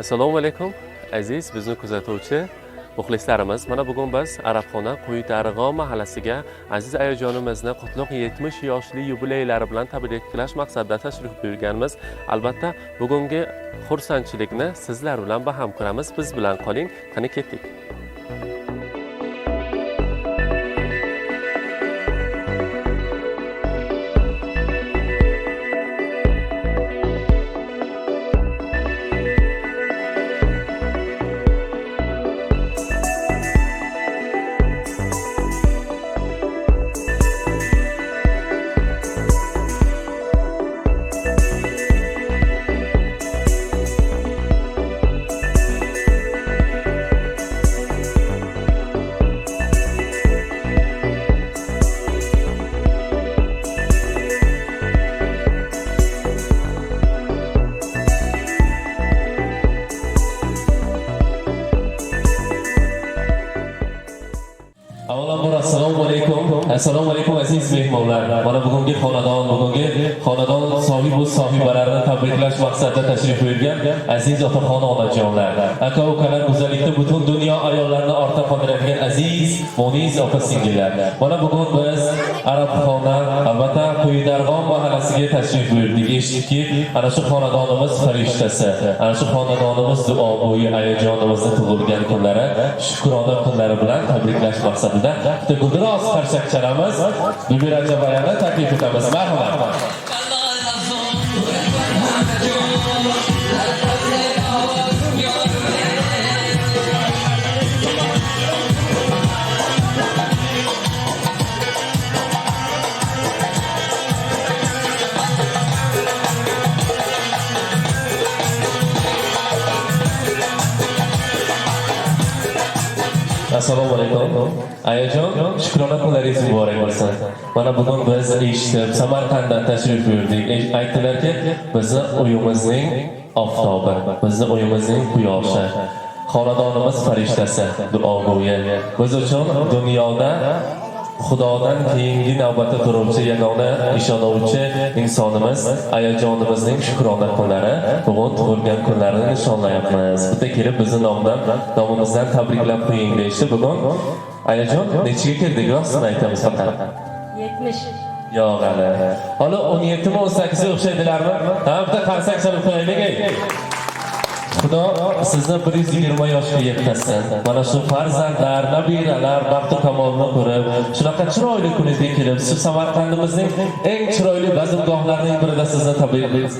Assalomu alaykum, aziz bizni kuzatuvchi muxlislarimiz. Mana bugun biz Arabxona Quyidarg'o mahallasiga aziz ayajonimizni qutlug' 70 yoshli yubileylari bilan tabriklash maqsadida tashrif buyurganmiz. Albatta, bugungi xursandchilikni sizlar bilan baham ko'ramiz. Biz bilan qoling. Qani, ketdik. Avvalambor, assalomu alaykum. Assalomu alaykum, aziz mehmonlar. Mana bugungi xonadon sohibu sohibalarini tabriklash maqsadida tashrif buyurgan aziz otaxon, onajonlar, aka ukalar, go'zallikda butun dunyo ayollarini ortda qoldiradigan aziz munis opa singillar. Mana bugun biz Arabxona, albatta, Quyidarg'on mahallasiga tashrif buyurdik. Eshitdikki, ana shu xonadonimiz farishtasi, ana shu xonadonimiz duogo'yi ayajonimizni tug'ilgan kunlari, shukrona kunlari bilan tabriklash maqsadida bitta guldiroz qarsak chalamiz. Bibi Rajabayani taklif etamiz. Marhamat. Assalomu alaykum. Ayajon, shukrona kunlaringiz muborak bo'lsin. Mana bugun biz eshitib, Samarqanddan tashrif buyurdik. Aytdilarki, bizni uyimizning oftobi, bizni uyimizning quyoshi, xonadonimiz farishtasi, duogo'yi. Biz uchun dunyoda Xudodan keyingi navbatda turuvchi yagona ishonuvchi insonimiz ayajonimizning shukrona kunlari, bugun tug'ilgan kunlarini nishonlayapmiz. Bitta kelib bizni nomimizdan tabriklab qo'ying deyishdi. Bugun, ayajon, nechiga kirdik? Rostini aytamiz faqat. 70. Yo'q hali. Hali 17 mi, 18 ga o'xshaydilarmi? Ha, bitta qarsak chalib qo'yaylik, ey. Xudo sizni 120 yoshga yetkazsin. Mana shu farzandlar, nabiralar baxtu kamolni ko'rib, shunaqa chiroyli kuningizga kelib, shu Samarqandimizning eng chiroyli bazmgohlarining birida sizni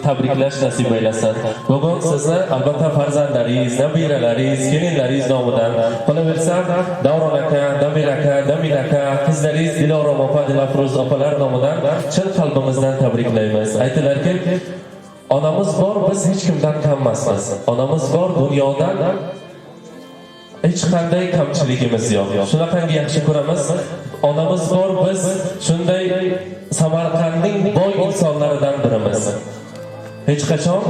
tabriklash nasib aylasin. Bugun sizni, albatta, farzandlaringiz, nabiralaringiz, kelinlaringiz nomidan, qolaversa, Davron aka, Damir aka, Damil aka, qizlaringiz Dilorom opa, Dilafruz opalar nomidan chin qalbimizdan tabriklaymiz. Aytilarki, onamiz bor, biz hech kimdan kammasmiz. Onamiz bor, dunyodan hech qanday kamchiligimiz yo'q. Shunaqangi yaxshi ko'ramiz. Onamiz bor, biz shunday Samarqandning boy insonlaridan birimiz. Hech qachon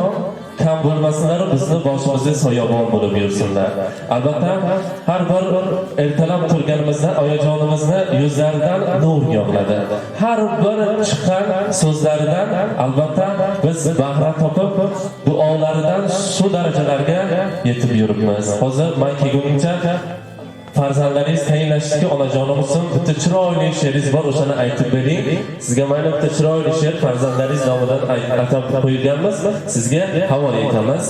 kam bo'lmasinlar, bizni boshimizga soyabon bo'lib yursinlar. Albatta, har bir ertalab turganimizda oyajonimizni yuzlaridan nur yog'iladi. Har bir chiqqan so'zlaridan, albatta, biz bahra topib, duolaridan shu darajalarga yetib yuribmiz. Hozir man kelgunimcha farzandlaringiz tayinlashdiki, onajonim uchun bitta chiroyli she'ringiz bor, o'shani aytib bering. Sizga mayli, bitta chiroyli she'r farzandlaringiz nomidan atab qo'yganmiz. Sizga havola etamiz.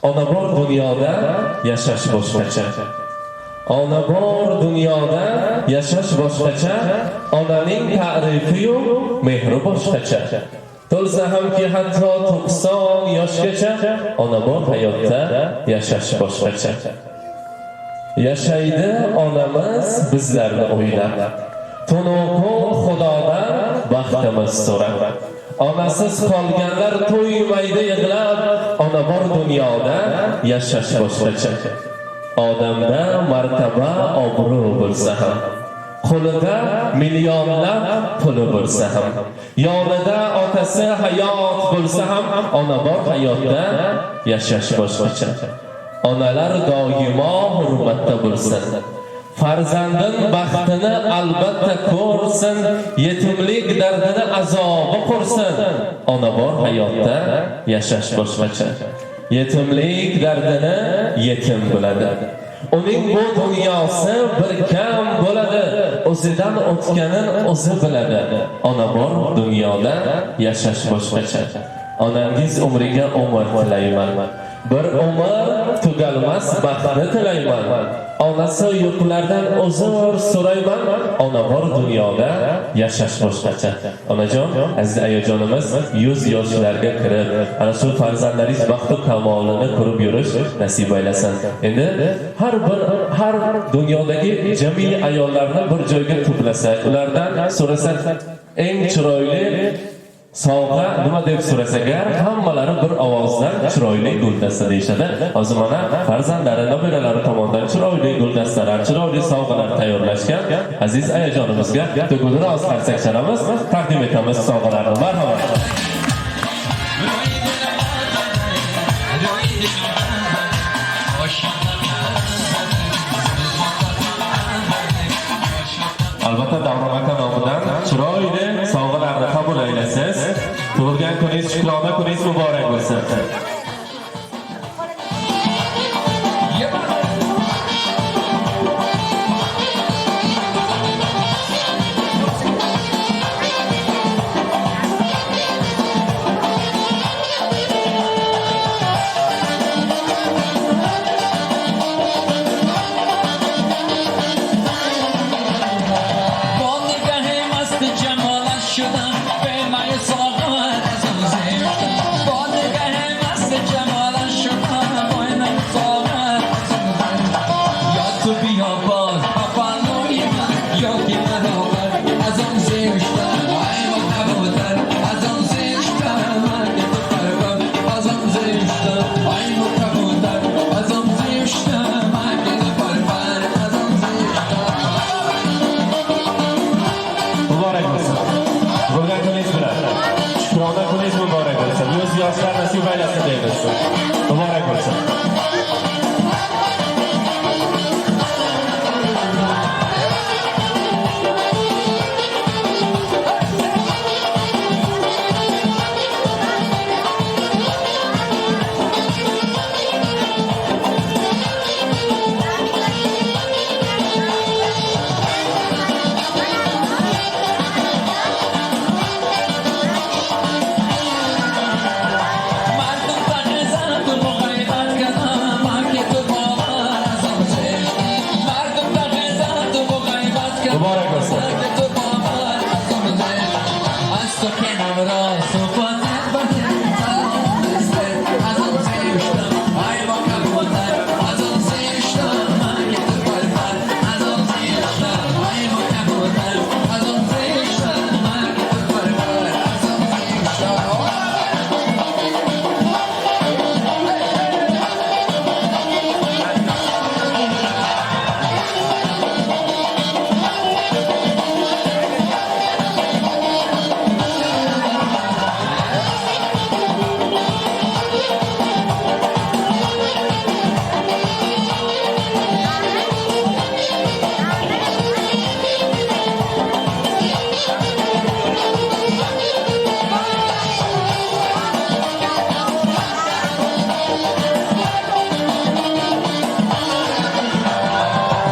Ona bor dunyoda yashash boshqacha. Ona bor dunyoda yashash boshqacha, onaning ta'rifi-yu mehri boshqacha. To'lsa hamki hatto 90 yoshgacha, ona bor hayotda yashash boshqacha. Yashaydi onamiz bizlarni o'ylab. Tunu kun Xudodan baxtimiz so'rab. Onasiz qolganlar to'ymaydi yig'lab, ona bor dunyoda yashash boshqacha. Odamda martaba, obro' bo'lsa ham, qo'lida millionlab puli bo'lsa ham, yonida otasi hayot bo'lsa ham, ona bor hayotda yashash boshqacha. Onalar doimo hurmatda bo'lsin. Farzandin baxtini albatta ko'rsin, yetimlik dardini azobi qursin. Ona bor hayotda yashash boshqacha. Yetimlik dardini yetim biladi. Uning bu dunyosi bir kam bo'ladi. O'zidan o'tganin o'zi biladi. Ona bor dunyoda yashash boshqacha. Onangiz umriga umr tilayman. Bir umr tugalmas baxtni tilayman. Onasi yo'qlardan uzr so'rayman. Ona bor dunyoda yashash boshqacha. Onajon, aziz ayajonimiz 100 yoshlarga kirib, ana shu farzandlaringiz baxtu kamolini ko'rib yurish nasib aylasin. Endi har dunyodagi jami ayollarni bir joyga to'plasak, ulardan so'rasak, eng chiroyli sovg'a nima deb so'rasak agar, hammalari bir ovozdan chiroyli guldasta deyishadi. Hozir mana farzandlari, nabiralari tomonidan chiroyli guldastalar, chiroyli sovg'alar tayyorlashgan aziz ayajonimizga to'g'riroq qarsak chalamiz, taqdim etamiz sovg'alarni. Marhamat. Albatta Davron aka nomidan chiroyli sovg'alarni qabul aylaysiz. Tug'ilgan kuningiz, shukrona kuningiz muborak bo'lsin. با نگه مست جمالش شدم به می ساغر از آن زشتم. با نگه مست جمالش شدم به می ساغر از آن زشتم. یا تو بیا باز پلوی من، یا که مرا بر از آن زشتم. ای مکبوتر از آن زشتم، من که تو پرور از آن زشتم. ای مکبوتر از آن زشتم، من که تو پرور از آن زشتم. Muborak bo'lsin. Tug'ilgan kuningiz bilan. Shukrona kuningiz muborak bo'lsin. 100 yoshlar nasib aylasin deymiz. Muborak bo'lsin. مردم تقیزند و غیبت کردم، من که تو باور از آن زشت. مردم تقیزند و غیبت کردم، Muborak bo'lsin. من که تو باور از آن زشت. از تو کنم را صفات بده، سلام بسته از آن زشتم. ای با کبوتر از آن زشتم، من که تو پرپر از آن زشتم. ای با کبوتر از آن زشتم، من که تو پرپر از آن زشتم.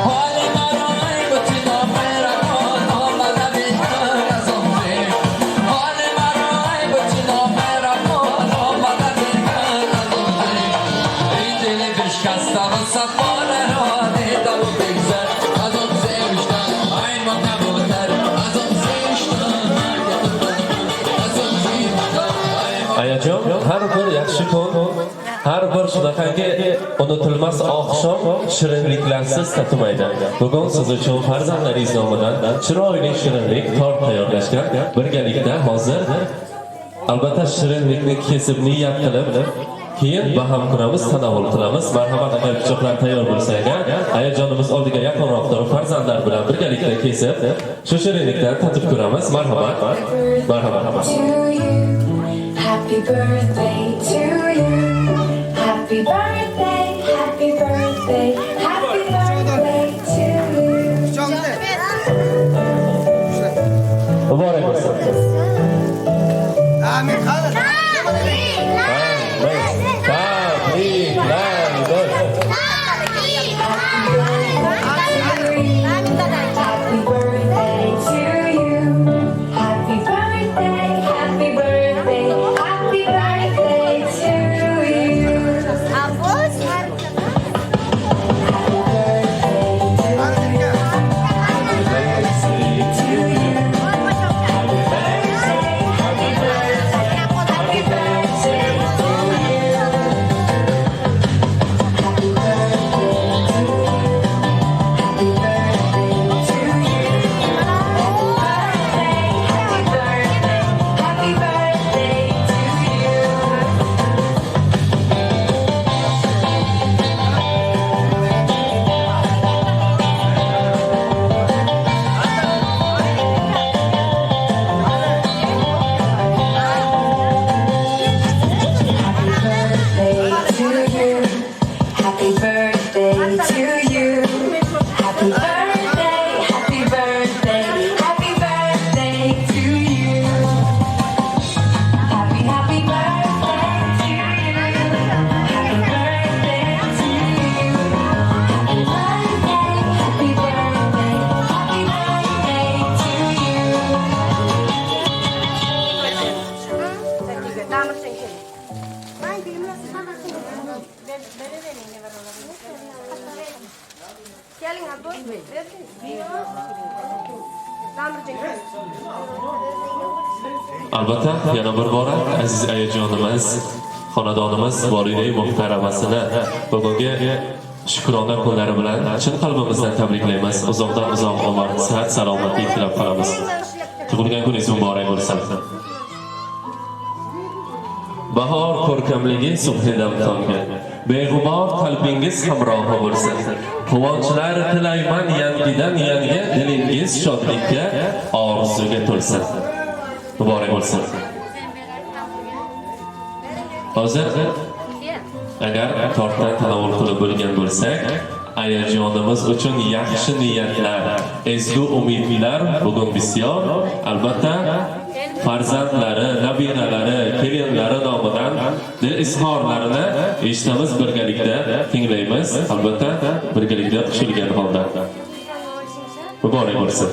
حال مرا ای بتی نامهربان، آمده بهتر از آن زشت. حال مرا ای بتی نامهربان، آمده بهتر از آن زشت. این دل بشکستم و صفانه را دیدم و بگذر از آن زشتم. ای مکبوتر از آن زشتم، من که تو از آن زشتم. ای Ayajon, har bir yaxshi kun, har bir shunaqangi unutilmas oqshom shirinliklarsiz tatimaydi. Bugun siz uchun farzandlaringiz nomidan chiroyli shirinlik tort tayyorlashgan. Birgalikda hozir albatta shirinlikni kesib niyat qilib, keyin baham ko'ramiz, tanovul qilamiz. Marhamat, agar pichoqlar tayyor bo'lsa agar, ayajonimiz oldiga yaqinroq turib farzandlar bilan birgalikda kesib, shu shirinlikdan tatib ko'ramiz. Marhamat. Marhamat. To you. Happy birthday to you. Happy birthday, happy birthday, happy birthday to you. Muborak bo'lsin. Amin. Qani. Tabrik. Keling Abdul. Albatta, yana bir bora aziz ayajonimiz, xonadonimiz volidai muhtaramasini bugungi shukrona kunlari bilan chin qalbimizdan tabriklaymiz. Uzoqdan uzoq umr, sihat, salomatlik tilab qolamiz. Tug'ilgan kuningiz muborak bo'lsin. Bahor ko'rkamligi subhidam tongga. Beg'ubor qalbingiz hamrohi bo'lsin. Quvonchlar tilayman yangidan yangi, dilingiz shodlikka, orzuga to'lsin. Muborak bo'lsin. Hozir agar tortdan tanovul qilib bo'lgan bo'lsak, ayajonimiz uchun yaxshi niyatlar, ezgu umidlar bugun bisyor. Albatta, farzandlari, nabiralari, kelinlari nomidan dil izhorlarini eshitamiz, birgalikda tinglaymiz. Albatta, birgalikda qo'shilgan holda. Muborak bo'lsin.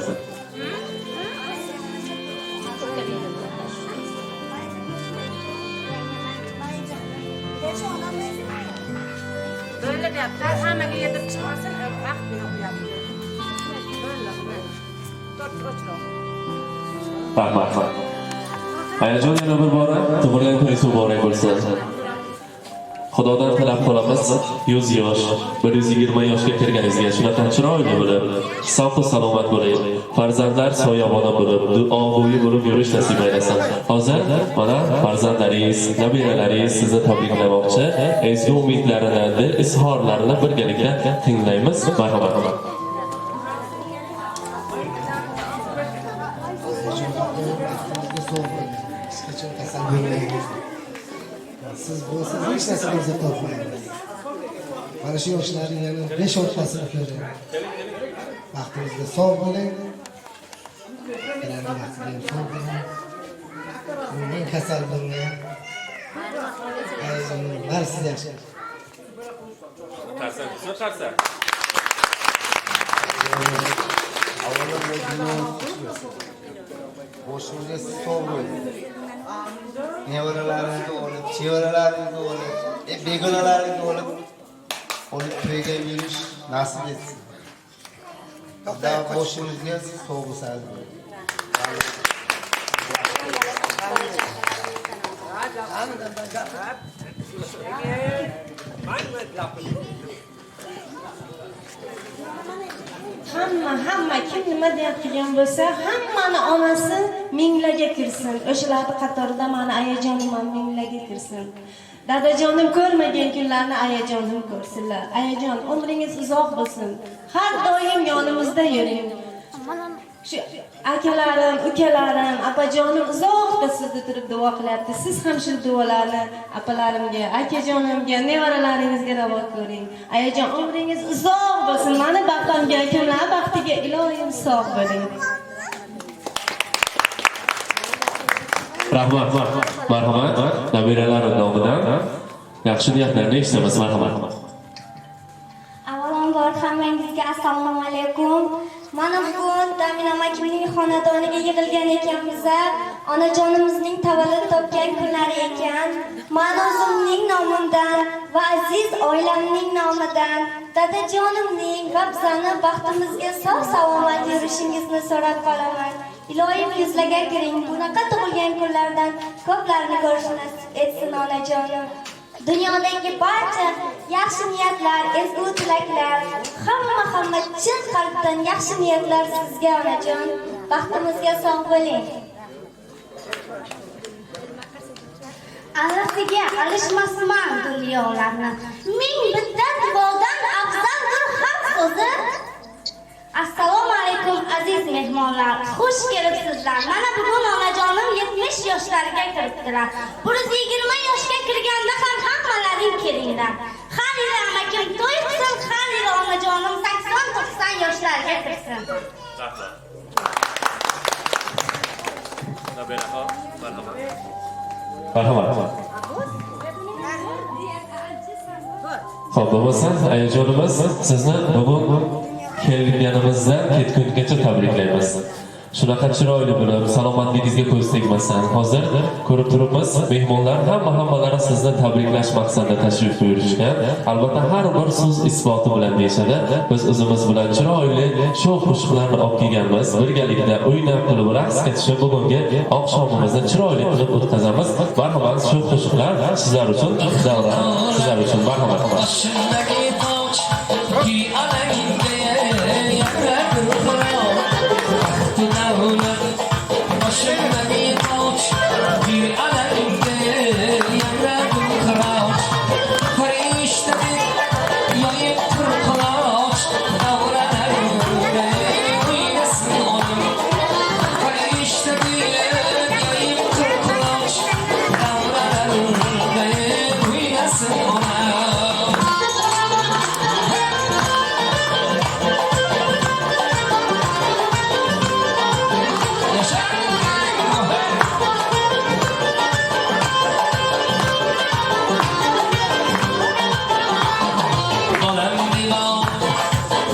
Böyle deyapti. Hammaga yetib chiqmasin, vaqt yo'q. Tort o'chiroq. Rahmat. Ayajon, yana bir bora tug'ilgan kuningiz muborak bo'lsin. Xudodan tilab qolamiz, 100 yosh, 120 yoshga kirganingizga shunaqa chiroyli bo'lib, sog' salomat bo'ling. Farzandlar soyabona bo'lib, duogo'yi bo'lib yurish nasib aylasin. Hozir mana farzandlaringiz, nabiralaringiz sizni tabriklamoqchi. Ezgu umidlarini, dil izhorlarini birgalikda tinglaymiz. Marhamat. Hech qachon kasal bo'lmaymiz. Siz bo'lsangiz hech narsa bo'lsa topmaymiz. Mana shu yoshlarning yana 5-6tasini ko'ring. Baxtimizga sog' bo'ling. Ularning baxtiga ham sog' bo'ling. Umuman kasal bo'lmang. Barisi yaxshi. Avvalo boshimizga sog' bo'ling. Nevaralaringizni olib, chevaralaringizni olib, begonalaringizni olib to'yga yurish nasib etsin. Xudo boshimizga sog' bo'lsangiz. Hamma kim nima deyotgan bo'lsa, hammani onasi minglarga kirsin. O'shalarni qatorida mani ayajonim ham minglarga kirsin. Dadajonim ko'rmagan kunlarni ayajonim ko'rsinlar. Ayajon, umringiz uzoq bo'lsin. Har doim yonimizda yuring. Shu akalarim, ukalarim, apajonim uzoqda sizda turib duo qilyapti. Siz ham shu duolarni apalarimga, akajonimga, nevaralaringizga ravo ko'ring. Ayajon, umringiz uzoq bo'lsin. Mani baxtimga, akamlar baxtiga iloyim sog' bo'ling. Rahmat. Marhamat. Nabiralar nomidan yaxshi niyatlarni eshitamiz. Marhamat. Avvalambor hammangizga assalomu alaykum. Mana bugun Damin amakimning xonadoniga yig'ilgan ekanmiz. Onajonimizning tavallud topgan kunlari ekan. Men o'zimning nomimdan va aziz oilamning nomidan dadajonimning va bizani baxtimizga sog' salomat yurishingizni so'rab qolaman. Iloyim yuzlarga kiring. Bunaqa tug'ilgan kunlardan ko'plarni ko'rish nasib etsin onajonim. Dunyodagi barcha yaxshi niyatlar, ezgu tilaklar, hamma chin qalbdan yaxshi niyatlar sizga onajon. Baxtimizga sog' bo'ling. Alasiga alishmasman dunyolarni. Ming bitta duodan afzaldir haq so'zi. Assalomu alaykum aziz mehmonlar. Xush kelibsizlar. Mana bugun onajonim 70 yoshlariga kiribdilar. 120 yoshga kirganda ham hammalaring kelinglar. Har yili amakim to'y qilsin, har yili onajonim 80-90 yoshlarga kirsin. Marhamat. Xo'p, bo'lmasa, ayajonimiz, sizni bugun kelganimizdan ketgungacha tabriklaymiz. Shunaqa chiroyli bo'lib, salomatligingizga ko'z tegmasin. Hozir ko'rib turibmiz, mehmonlar hammalari sizni tabriklash maqsadida tashrif buyurishgan. Albatta har bir so'z isboti bilan deyishadi. Biz o'zimiz bilan chiroyli sho'x qo'shiqlarni olib kelganmiz. Birgalikda o'ynab qilib raqsga tushib bugungi oqshomimizni chiroyli qilib o'tkazamiz. Marhamat, sho'x qo'shiqlar sizlar uchun, davra sizlar uchun, marhamat. Boshimdagi toj ki alangga yarar baxtu davlat. Boshimdagi toj ki alangga yarar xiroj. Farishtadek yoyib quloch davralarda o'ynasin onam. Farishtadek yoyib quloch davralarda o'ynasin onam. Yaşa! Bolam devon,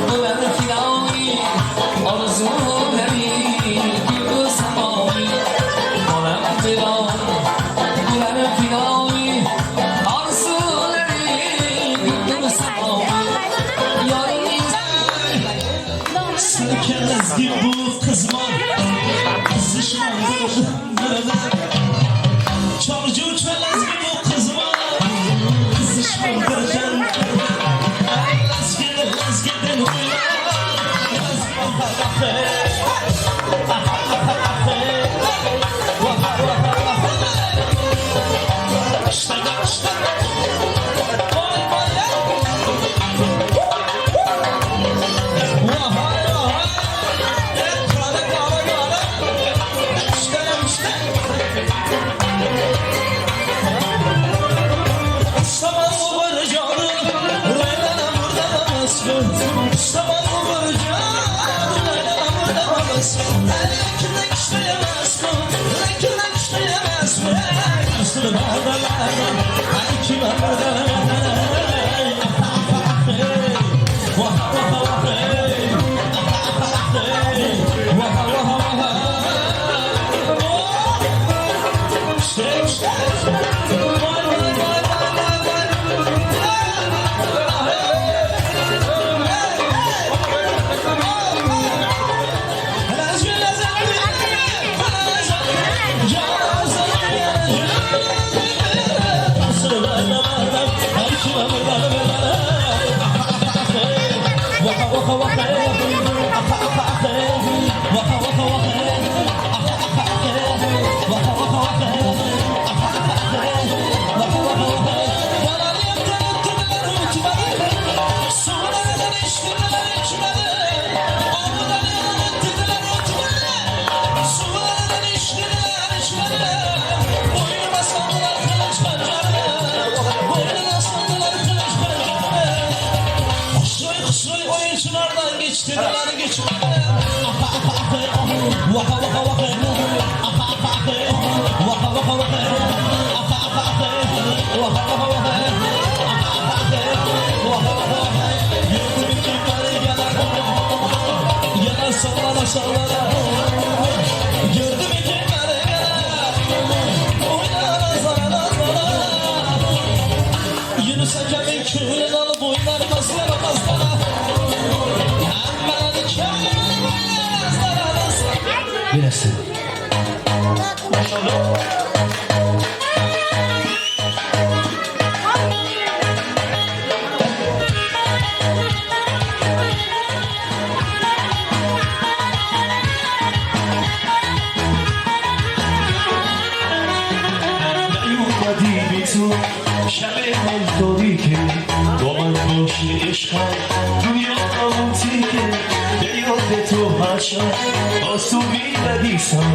bo'lar fidoyi, orzulari gul samoyi. Bolam devon, bo'lar fidoyi, orzulari gul samoyi. Yoringiz Sirkelezgi bu kız var. Kızışmandır. Çarcı çelezgi bu kız var. Kızışmandır. Lezgi lezgiden uyar. İşte işte. Vay vay. Vay vay. Kara kara kara. İşte işte. Saman var canım, Leyla burada namaz. Saman var canım, Leyla burada namaz. Lekin işleyemez bu, lekin işleyemez bu. Bilasin. نیومدی بی تو شب من تاریکه، با من باشی عشقم دنیا همون تیکه، به یاد تو هر شب آسو می‌نویسم،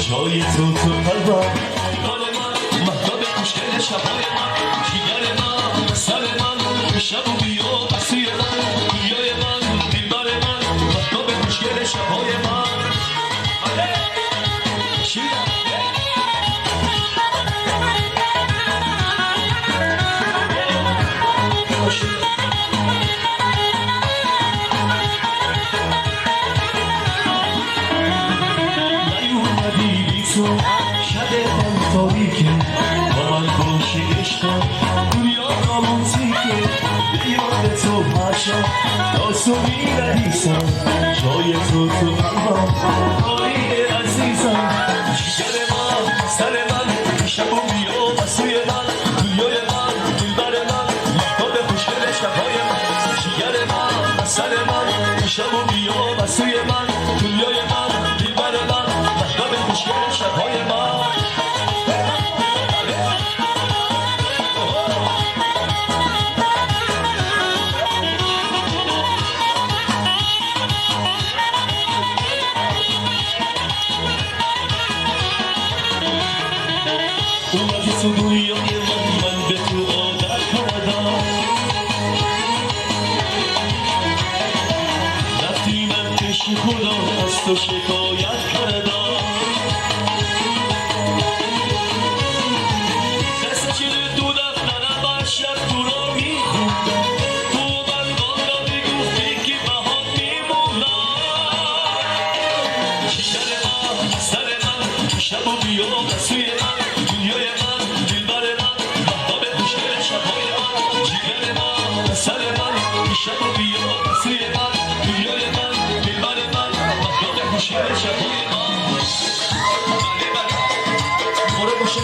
جای تو تو قلبم، مال من مهتاب خوشگل شبای من، جیگر من سر من، شب و بیا سوی من، دنیای من دلبر من، مهتاب خوشگل شبای من. با من باشی عشقم دنیا نامونتیکه به یاد تو هر شب تا صبح می‌نویسم جای تو تو قلبم آیین عزیزم جگر من سر من شب و بیا و سوی من دنیای من دلبر من مهتاب خوشگل شب‌های من جگر من سر من شب و بیا و سوی من دنیای من دلبر من مهتاب خوشگل شب‌های من. اومدی تو دنیای من، من به تو عادت کردم، رفتی من پیش خدا از تو شکایت کردم، دست 42 دفترم هر شب تو را میخوندم، تو برگان را میگفتی که بهات میمونم، جگر من سر من شب و بیا و سوی من دنیای من دلبر من مهتاب خوشگل شب‌های من جگر من سر من شب و بیا و سوی من دنیای من دلبر من مهتاب خوشگل شب‌های من. بله بله برو باشه.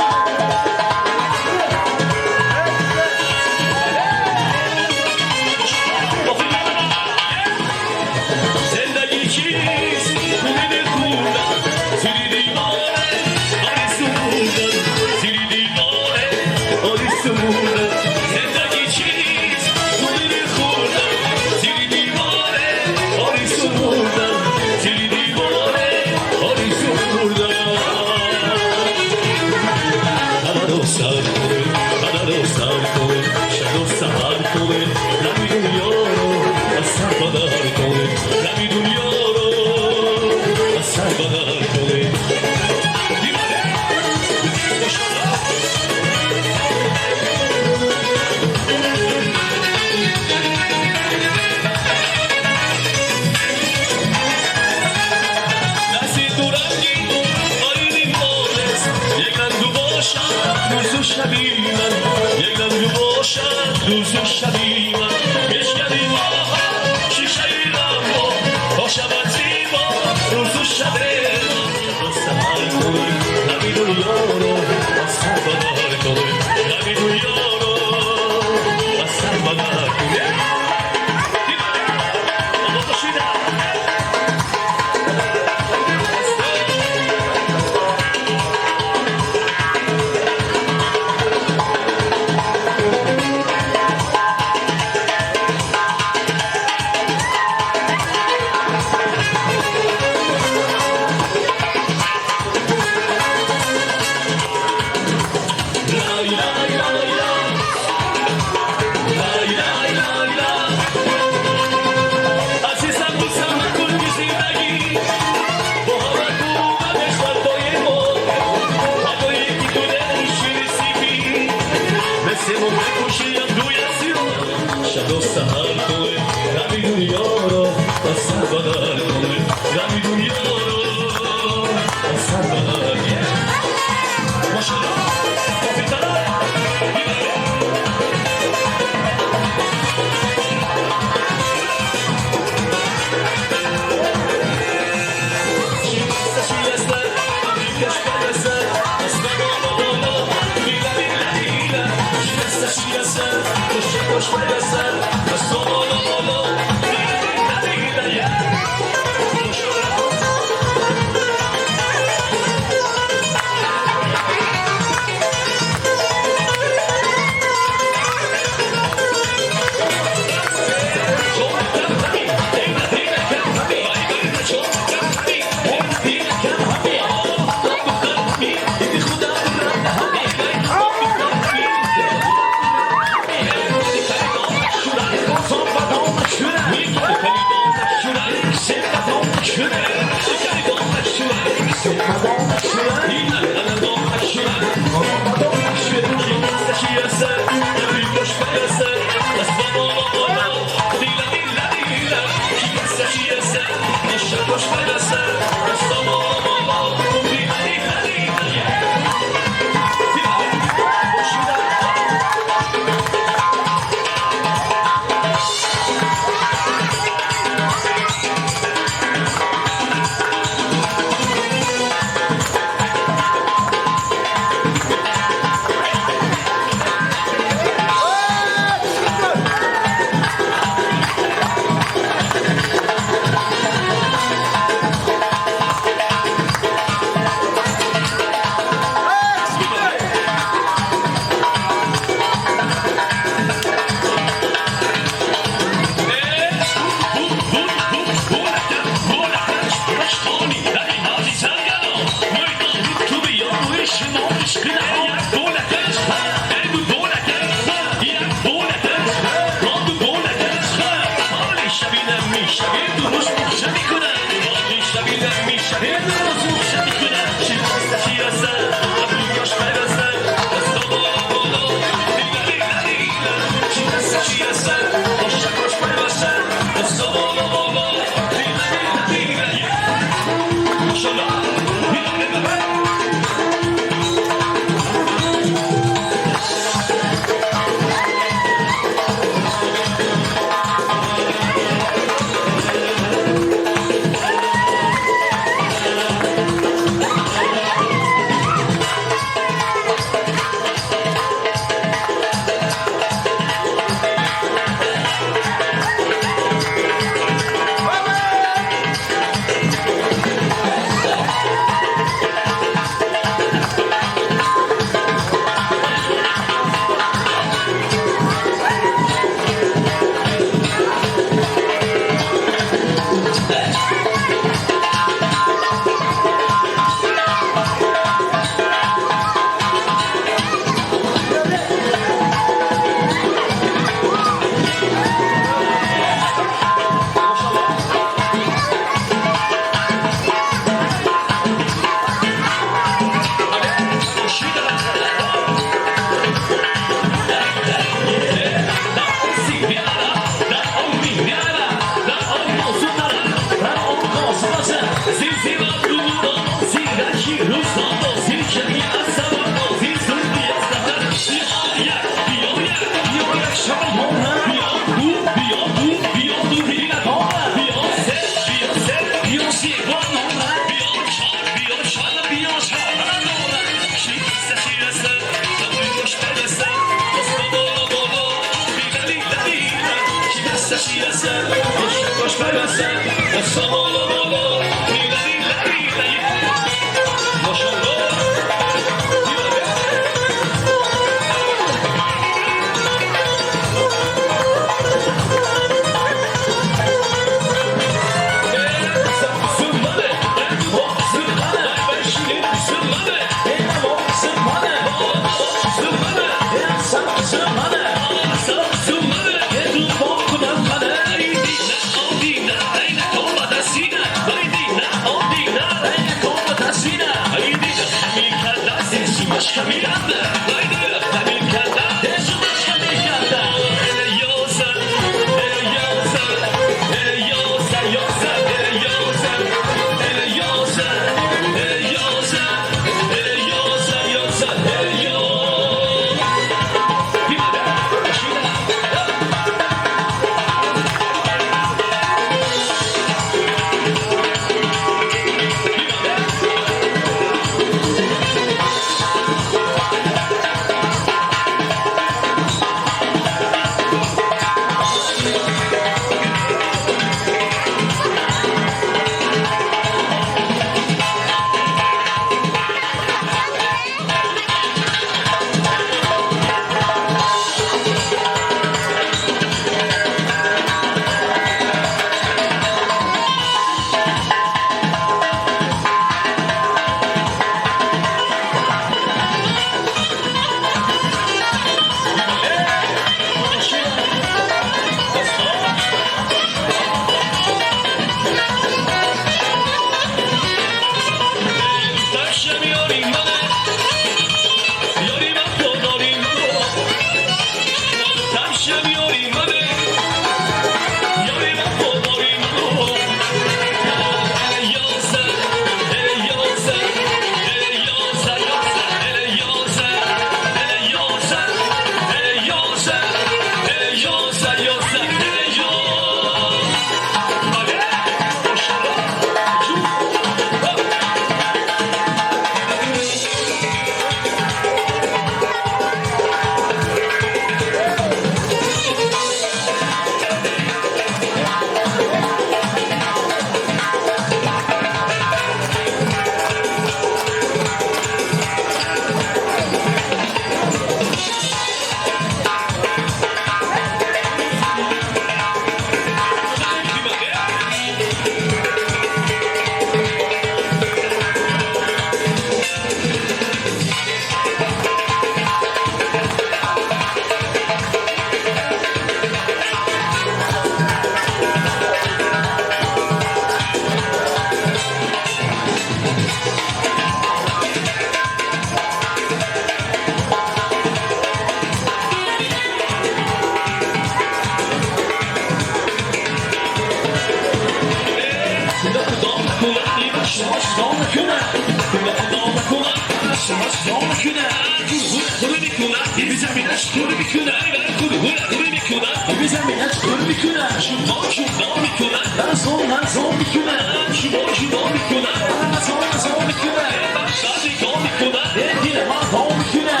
جدا جدا میکنم، نزا نزا میکنم، جدا جدا میکنم، نزا نزا میکنم، بخشا نگاه میکنم، دل من ها میکنم،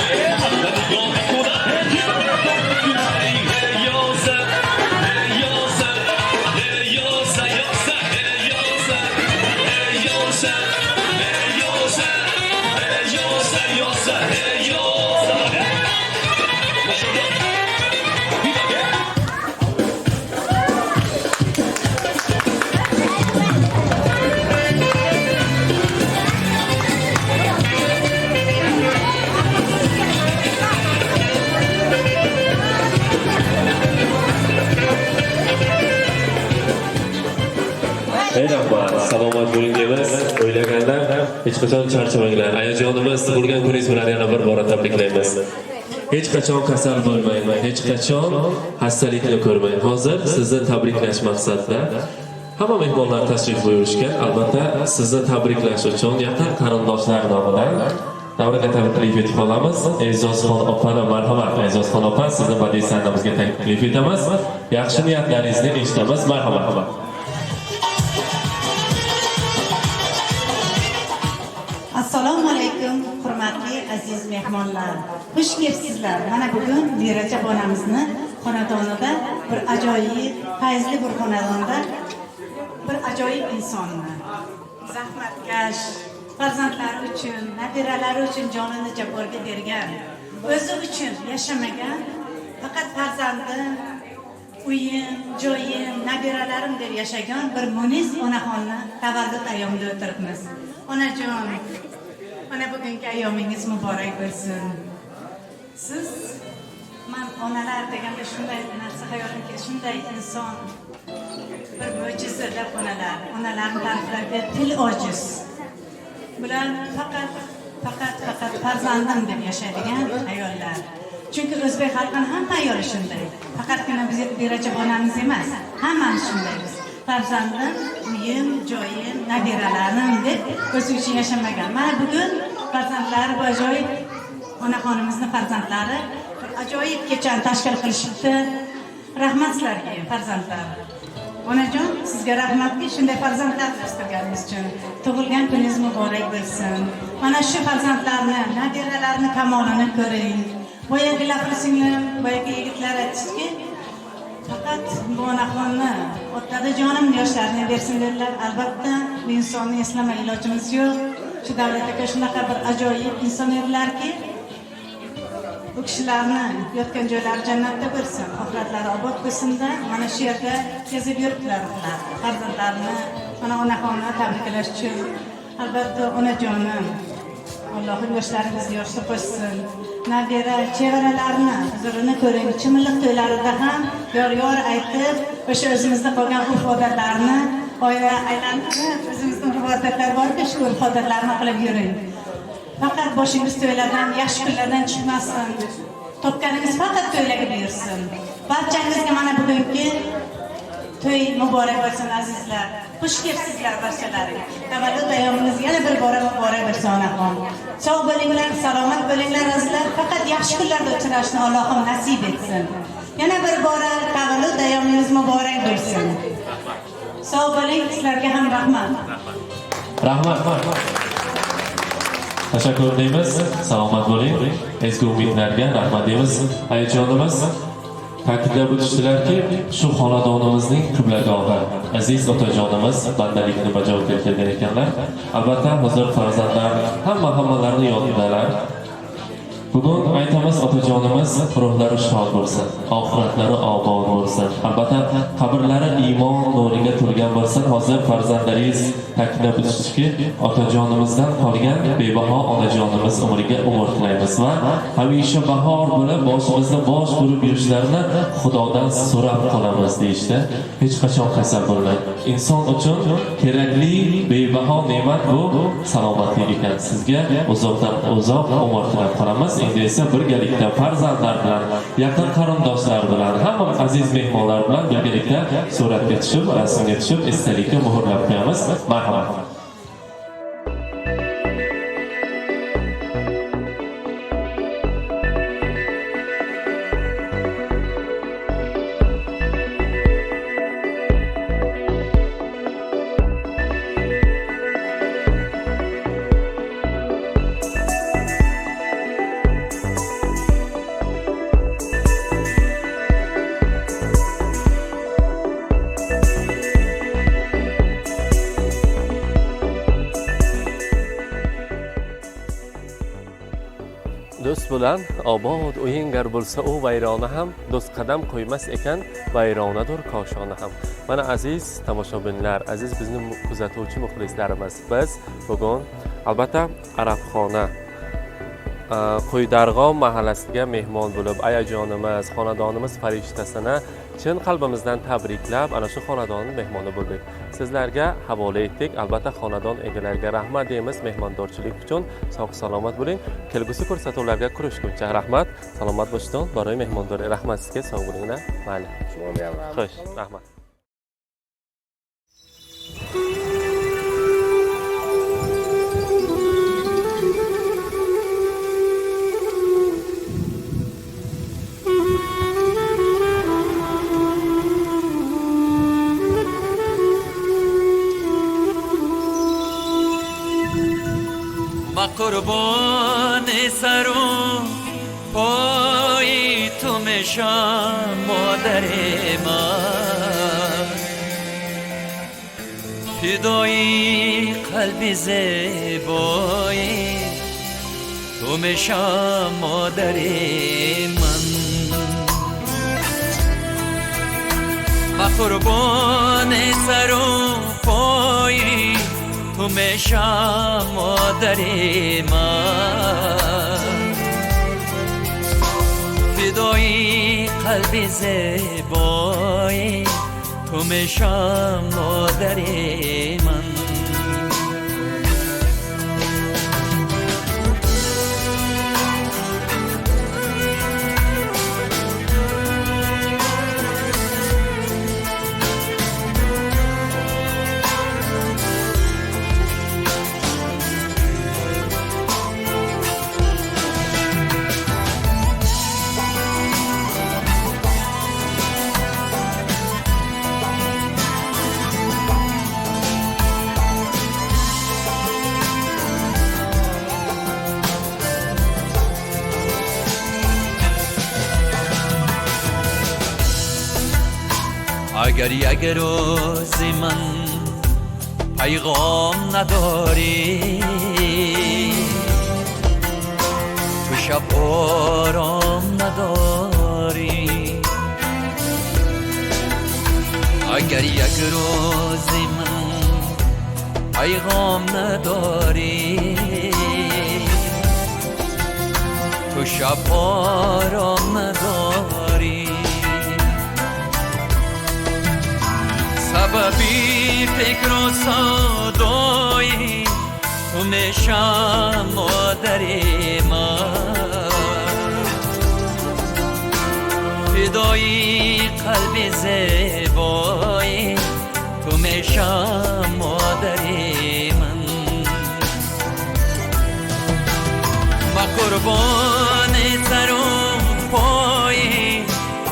نگاه میکنم، دل من ها میکنم. یازه یازه یازه یازه یازه یازه یازه یازه یازه یازه. Ey rahmat, salomat bo'ling deymiz. O'ylaganlar hech qachon charchamanglar. Ayajonimiz tug'ilgan kuningiz bilan yana bir bora tabriklaymiz. Hech qachon kasal bo'lmang, hech qachon xastalikni ko'rmang. Hozir sizni tabriklash maqsadida hamma mehmonlar tashrif buyurishgan. Albatta, sizni tabriklash uchun yaqin qarindoshlar nomidan davraga taklif etib qolamiz. E'zozxon opani marhamat. E'zozxon opa, sizni badiiy sahnamizga taklif etamiz. Yaxshi niyatlaringizni eshitamiz. Marhamat. Assalomu alaykum, hurmatli aziz mehmonlar. Xush kelibsizlar. Mana bugun Merajab onamizni xonadonida bir ajoyib, fayzli bir xonadonda bir ajoyib insonni, zahmatkash, farzandlari uchun, nabiralari uchun jonini jaborga bergan, o'zi uchun yashamagan, faqat farzandim, uyim, joyim, nabiralarim deb yashagan bir munis onaxonni tavallud ayyomida o'tiribmiz. Onajon, mana bugungi ayyomingiz muborak bo'lsin. Siz, man onalar deganda shunday narsa xayolimga, shunday inson, bir mo'jizalar onalar. Onalarni ta'riflarga til ojiz. Bular faqat, faqat, faqat farzandim deb yashaydigan ayollar. Chunki o'zbek xalqining hamma ayoli shunday. Faqatgina biz Merajab onamiz emas, hammamiz shundaymiz. Farzandim, uyim, joyim, nabiralarim deb o'zi uchun yashamagan. Mana bugun farzandlari bu ajoyib onaxonimizni farzandlari bir ajoyib kechani tashkil qilishibdi. Rahmat sizlarga, farzandlar. Onajon, sizga rahmatki shunday farzandlar o'stirganingiz uchun. Tug'ilgan kuningiz muborak bo'lsin. Mana shu farzandlarni, nabiralarni kamolini ko'ring. Boyagi lafli singlim, boyagi yigitlar aytishdiki, faqat bu onaxonni dadajonim yoshlarini bersin dedilar. Albatta, bu insonni eslamay ilojimiz yo'q. Shu Davlat aka shunaqa bir ajoyib inson edilarki, bu kishilarni yotgan joylari jannatda bo'lsin, oxiratlari obod bo'lsin-da. Mana shu yerda kezib yuribdilar ular. Farzandlarini, mana onaxonni tabriklash uchun. Albatta, onajonim, Allohim yoshlaringizni yoshli qo'shsin. Nabira, chevaralarni huzurini ko'ring. Chimilliq to'ylarida ham yor-yor aytib, o'sha o'zimizda qolgan urf-odatlarni oila aylantirib, o'zimizda urf-odatlar borku, shu urf-odatlarni qilib yuring. Faqat boshingiz to'ylardan, yaxshi kunlardan chiqmasin. Topganingiz faqat to'ylarga buyursin. Barchangizga mana bugungi to'y muborak bo'lsin, azizlar. Xush kelibsizlar barchalaring. Tavallud ayyomingiz yana bir bora muborak bo'lsin, onaxon. Sog' bo'linglar, salomat bo'linglar, azizlar. Faqat yaxshi kunlarda uchrashni Allohim nasib etsin. Yana bir bora tavallud ayyomingiz muborak bo'lsin. Sog' bo'ling, sizlarga ham rahmat. Rahmat. Tashakkur deymiz. Salomat bo'ling. Ezgu umidlarga rahmat deymiz. Ayajonimiz ta'kidlab o'tishdilarki, shu xonadonimizning qiblagohi aziz otajonimiz bandalikni bajo keltirgan ekanlar. Albatta, hozir farzandlar hammalarni yodidalar. Bugun aytamiz, otajonimiz ruhlari shod bo'lsin, oxiratlari obod bo'lsin. Albatta, qabrlari iymon nuriga to'lgan bo'lsin. Hozir farzandlaringiz ta'kidlab o'tishdiki, otajonimizdan qolgan bebaho onajonimiz umriga umr tilaymiz va hamisha bahor bo'lib boshimizni bosh burib yurishlarini Xudodan so'rab qolamiz deyishdi. Hech qachon kasal bo'lmang. Inson uchun kerakli bebaho ne'mat bu salomatlik ekan. Sizga uzoqdan uzoq umr tilab qolamiz. Endi esa birgalikda farzandlar bilan, yaqin qarindoshlar bilan, hamma aziz mehmonlar bilan birgalikda suratga tushib, rasmga tushib, esdalikka muhrlab qo'yamiz. Marhamat. Do'st bilan obod o'yingar bo'lsa u vayrona ham, do'st qadam qo'ymas ekan vayronadur koshona ham. Mana aziz tomoshabinlar, aziz bizni kuzatuvchi muxlislarimiz, biz bugun albatta Arabxona Qo'ydarg'om mahallasiga mehmon bo'lib, ayajonimiz, xonadonimiz farishtasini chin qalbimizdan tabriklab, ana shu xonadonning mehmoni bo'ldik. Sizlarga havola etdik. Albatta xonadon egalariga rahmat deymiz mehmondorchilik uchun. Sog' salomat bo'ling. Kelgusi ko'rsatuvlarga ko'rishguncha rahmat. Salomat bo'lishdan baroi mehmondori. Rahmat sizga, sog' bo'linglar. Mayli. Xo'sh, rahmat. قربان سرو پای تو میشم مادر من، فدای قلب زیبای تو میشم مادر من. ما قربان سرو پای تو میشم مادر من، فدای قلب زیبای تو میشم مادر من. اگر یک روز من پیغام نداری، تو شب آرام نداری. اگر یک روز من پیغام نداری، تو شب آرام نداری. سببی فکر و سودای تو میشم مادر من، فدای قلب زیبای تو میشم مادر من. ما قربان سر و پای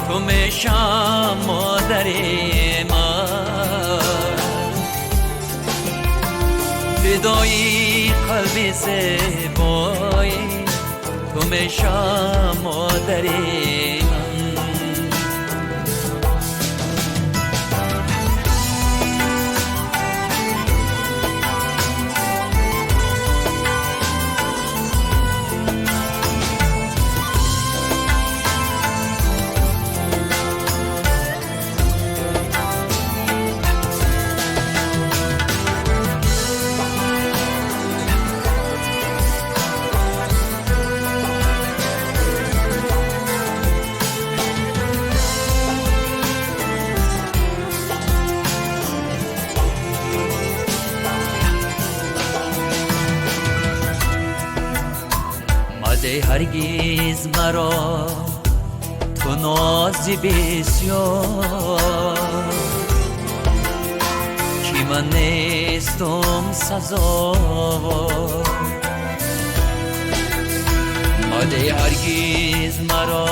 تو میشم مادر من، فدای قلب زیبای تو میشم مادر من. هرگز مرا تو نازی بسیار، که من نیستم سزاوار. مده هرگز مرا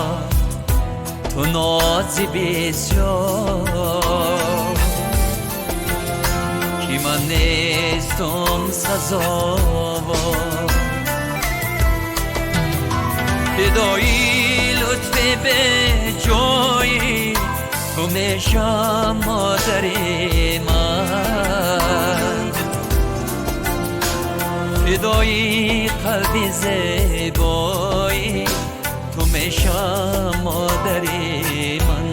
تو نازی بسیار، که من نیستم سزاوار. فدای لطف به جای تو میشم مادر من، فدای قلب زیبای مادری من.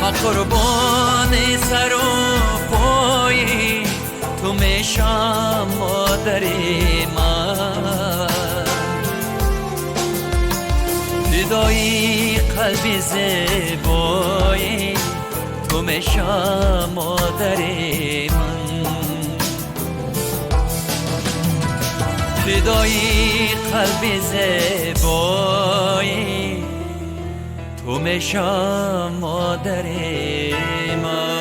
ما قربان سر و پای تو میشم مادری من. فدای قلب زیبای تو میشم مادری من. فدای قلب زیبای تو میشم مادری من.